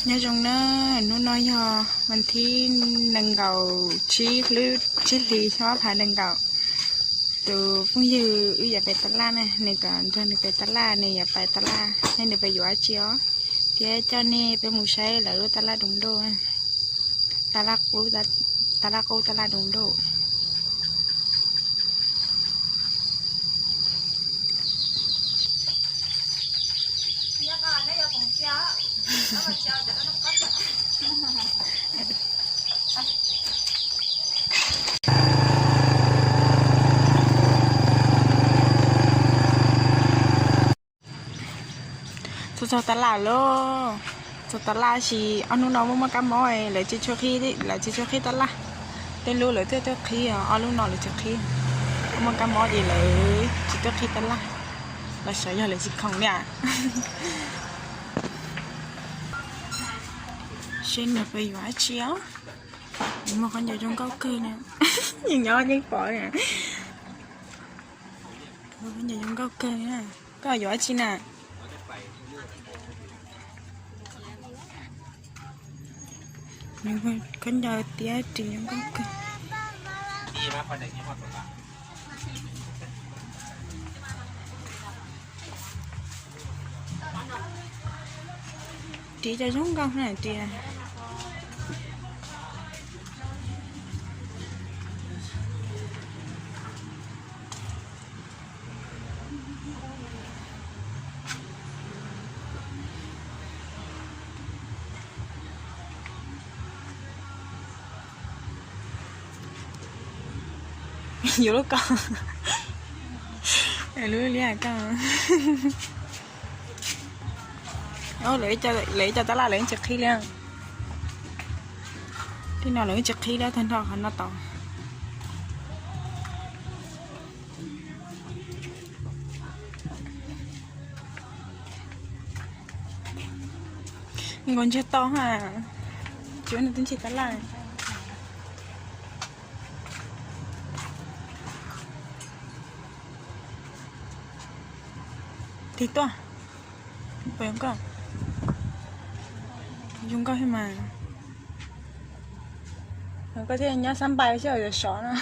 Nyob zoo na, hnub no yog vas thib nees nkaum tsib lub tsib hlis ob phav nees nkaum. Tus phooj ywg wb yuav pem taj laj na, nws kom nrog nws pem taj laj, nws yuav pem taj laj, nej nws pem yuav dab tsi os. Thiab coj nej peb mus saib lawv lub taj laj doo doj, taj laj qub, taj laj qub taj laj doo doj. Txog txog taj laj lawm. Txog taj laj sis ob hnub no muaj muaj kab mob, lawv tsis tshua qhib, lawv tsis tshua qhib taj laj. Tej lub lawv twb tuaj qhib, ob lub no lawv tsis qhib. Muaj kab mob ces lawv tsis tuaj qhib taj laj. Los xyov yog lawv tsis khoom li. Seb nws pem yuav dab tsi os. Muaj qhov ncauj zoo nkauj kawg na. Yeej nyob yeej pom na. Qhov ncauj zoo nkauj kawg na. Koj yuav dab tsi na? Khaub ncaws tiab ris zoo nkauj kawg. Ris cov zoo nkauj na ris. Yuav lub ko, lub liab ko. Lawv ib co taj laj lawv tsis qhib li. Tej no lawv tsis qhib li, tag nrho qhov no tod. Nkaus ntsiag to ha. Tsis ua nws twb ntsig taj laj. Tig tuaj. Pem koj, zoo nkauj thiab mas. Koj thiaj nyob xab npais seb yuav sov no.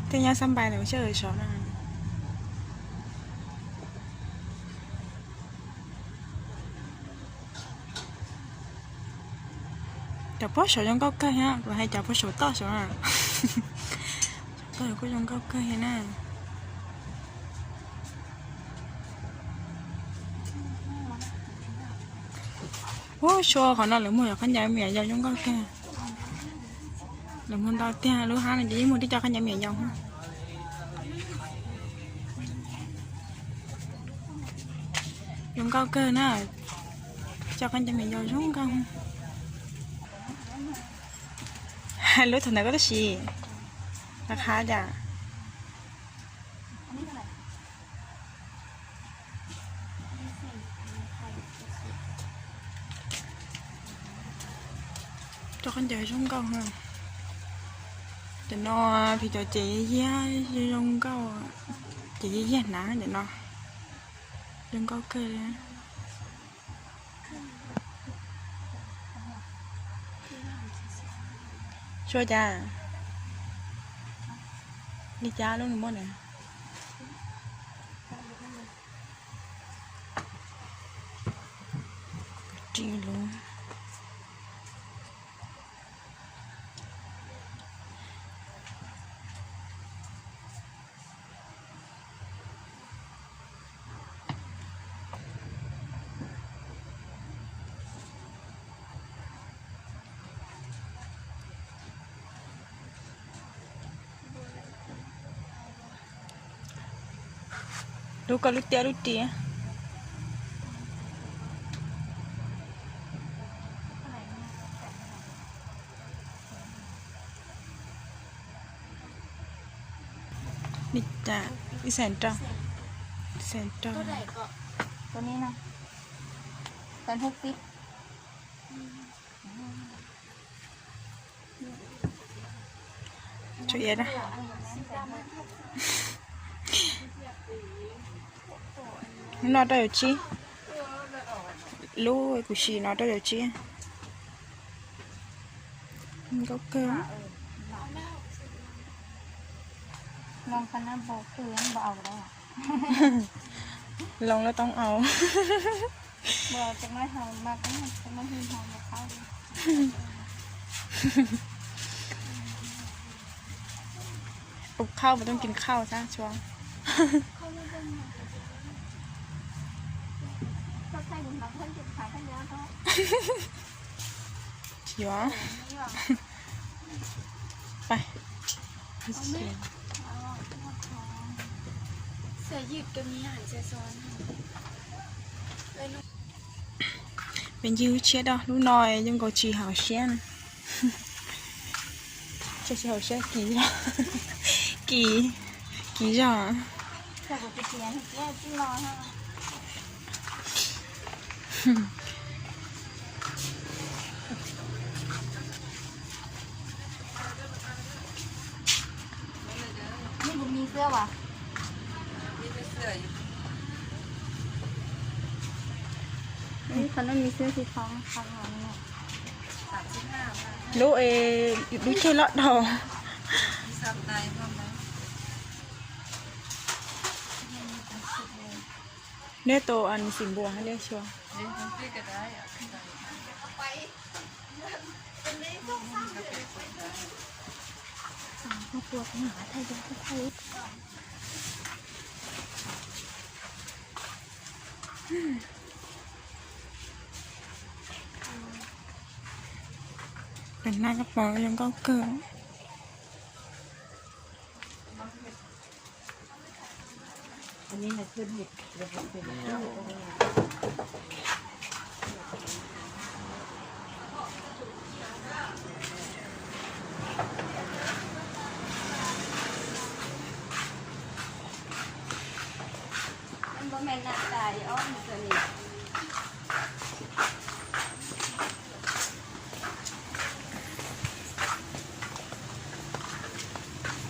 Thiaj nyob xab npais lawm seb yuav sov no. Cov pob saum zoo nkauj kawg thiab, kuv hais cov pob saum toj saud na. Toj kuj zoo nkauj kawg thiab na. Ub, sua qhov no lawv muag cov khaub ncaws me nyuam yaus zoo nkauj kawg. Lawv muag ntau tiag, lub hab no ces yeej muag tib co khaub ncaws me nyuam yaus. Zoo nkauj kawg na. Cov khaub ncaws me nyuam yaus zoo nkauj. Lub thaum ntawd koj twb siv, qab qab cas. Cov khaub ncaws zoo nkauj. Cov no phim cov ces yag zoo nkauj, ces yag yag hnav cov no. Zoo nkauj kawg li. Sua cas li cas lub nws muab na. Ris lub. Lub koj lub tiab lub ris. Li cas ib xees rau, ib xees rau. Tshuav iav da. No rau yawm tsib, lub kuv si no rau yawm tsib. Nkauj kawg. Loo lawv toob au. Ua khauj mas toob kis khauj sab tshua. Yuav. Peb ncig lub tshiab do lub no zoo nkaus tsis haum siab na. Tsis haum siab kis zog. Kis, kis zog. Lub, lub ceg loj dhau. Neb tau xim npua hab neb xyuas. Pem no koj pom zoo nkauj kawg.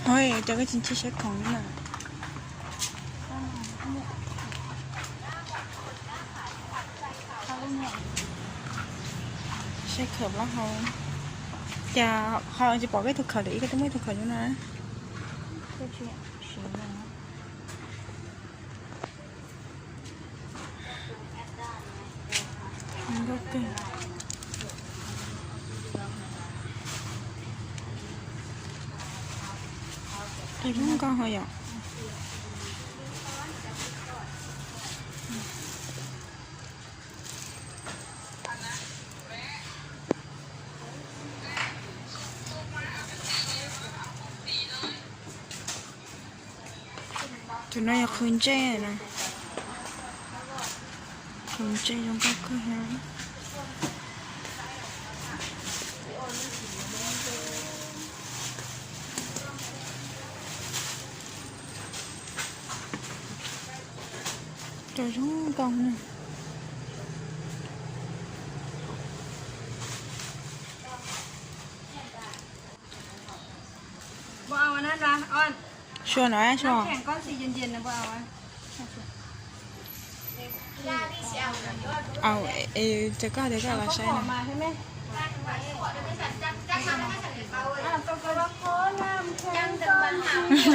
Hov, cov koj tsis ntsib saib khoom na. Saib khawm plaub hau. Cas ho tsis pom koj ib tug khawm li, koj twb muaj ib tug khawm li no na. Zoo nkauj ho yom. Tus no yog qhwv ntsej na. Qhwv ntsej zoo nkauj kawg na. Cov zoo nkauj na. Sua no sua. Au, es koj tias koj los saib no.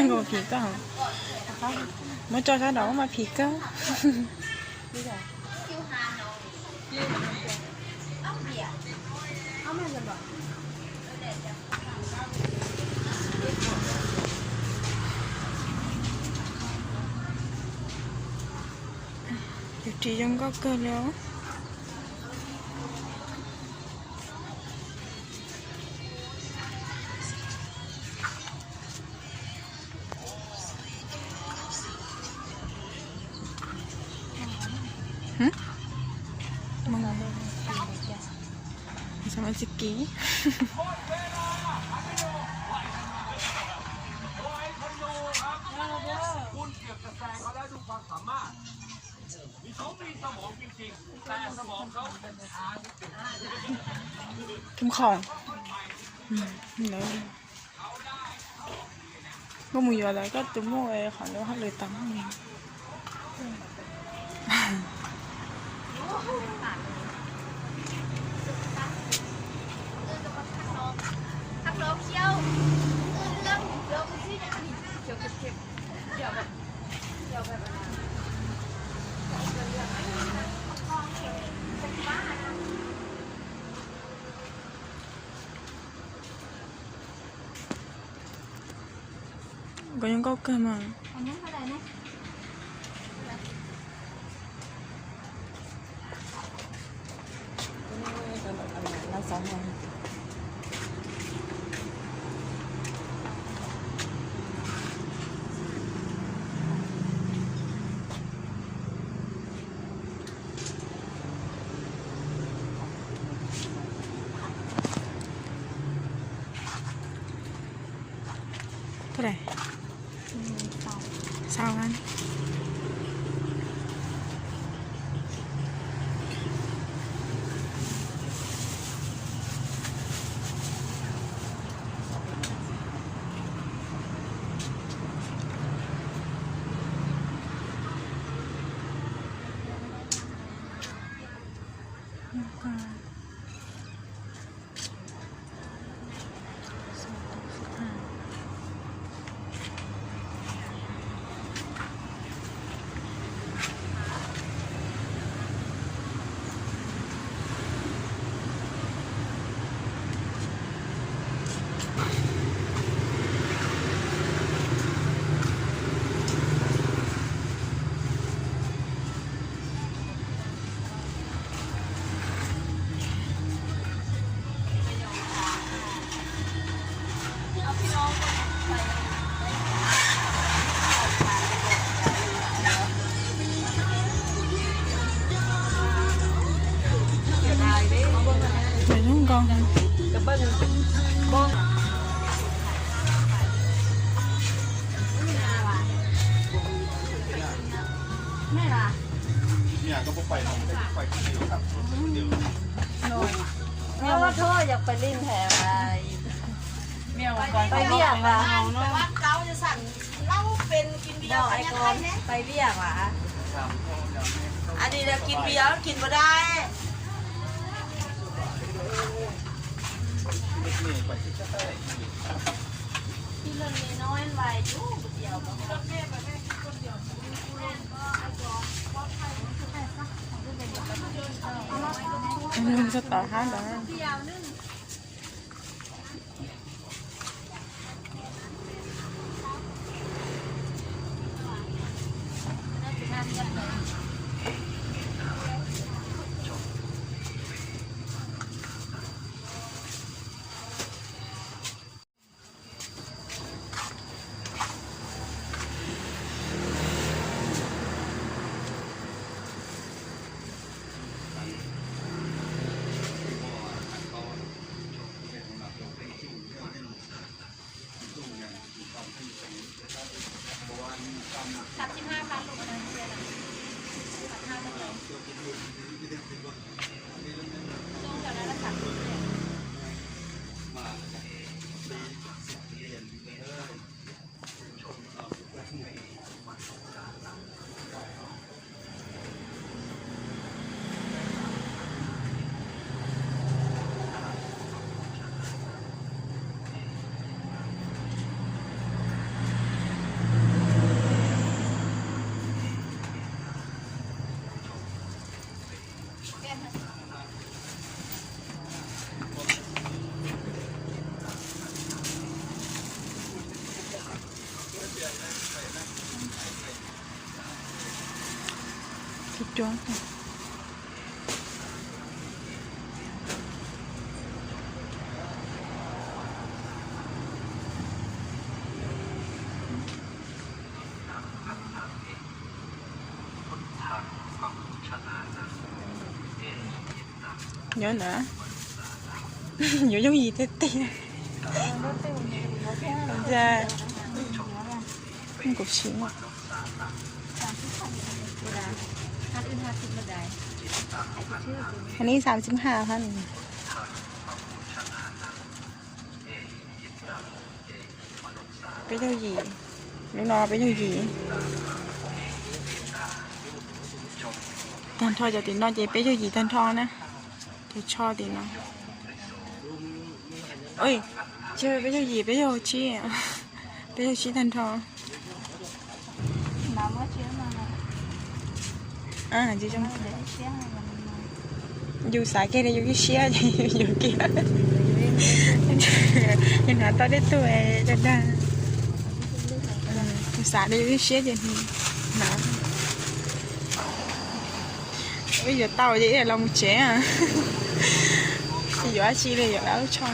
Nkaus phim koj. Muab tso sab nraud mas phim kawg. Tus ris zoo nkauj kawg li os. Xav mas tsis kiv. Kim Khong. Koj mus yuav lawm koj tus muaj qhov lawv hauj lwm tau. Koj yeej nkauj kawg mas. Tus daim, sau. Pais liaj as? Anij, kiv piav kiv puas dai. Tsis tau hab ntawd. Nyob ntawd, yuav yooj yim tiag tiag. Kuv siv. Anij xav txim haj hab. Peb caug yim, lub no peb caug yim. Nrho cov tim no ces peb caug yim tag nrho na. Cov tsho tim no. Oj, peb caug yim, peb caug tsib, peb caug tsib tag nrho. Yus xav kiag li yus ib siab ces yus yuav kiag. Yus hnav tau tej tug caj dag, yus xav li yus ib siab ces hnav. Wb yuav tau ces wb los mus tsev. Tsis yuav dab tsi li, yuav lawv lub tsho.